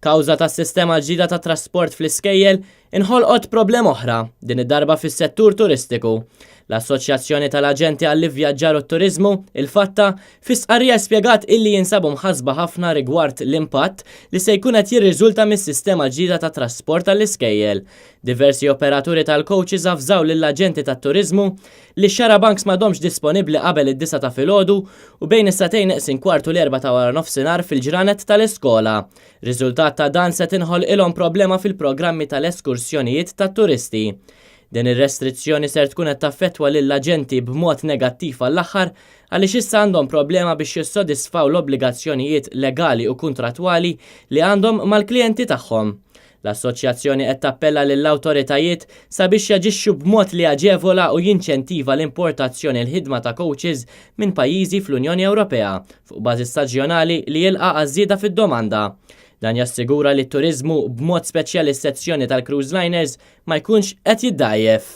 Kawża tas-sistema l-ġdida ta' trasport fl-iskejjel, inħolqot problema oħra, din id-darba fis-settur turistiku. L-Assoċjazzjoni tal-Aġenti għall-Ivvjaġġar u t-Turiżmu, il-FATTA, fi stqarrija spjegat illi jinsabu mħassba ħafna rigward l-impatt li se jkun qed jirriżulta mis-sistema ġdida ta' trasport għall-iskejjel. Diversi operaturi tal-coaches avżaw lill-aġenti tat-turiżmu li x-xarabanks m'għadhomx disponibbli qabel id-disgħa ta' filgħodu u bejn is-sagħtejn neqsin kwart u l-erbgħa ta' waranofsinhar fil-ġranet tal-iskola. Riżultat ta' dan se tinħolqilhom problema fil-programmi tal-eskursjonijiet tat-turisti. Din ir-restrizzjoni ser tkun qed taffettwa lill-aġenti b'mod negattiv għall-aħħar għaliex issa għandhom problema biex jissodisfaw l-obbligazzjonijiet legali u kuntrattwali li għandhom mal-klijenti tagħhom. L-Assoċjazzjoni qed tappella lill-awtoritajiet sabiex jaġixxu b'mod li jaġevola u jinċentiva l-importazzjoni l-ħidma ta' coaches minn pajjiżi fl-Unjoni Ewropea fuq bażi staġjonali li jilqa' għaż-żieda fid-domanda. Dan jassigura li t-turiżmu, b'mod speċjali s-sezzjoni tal-cruise liners, ma jkunx qed jiddgħajjef.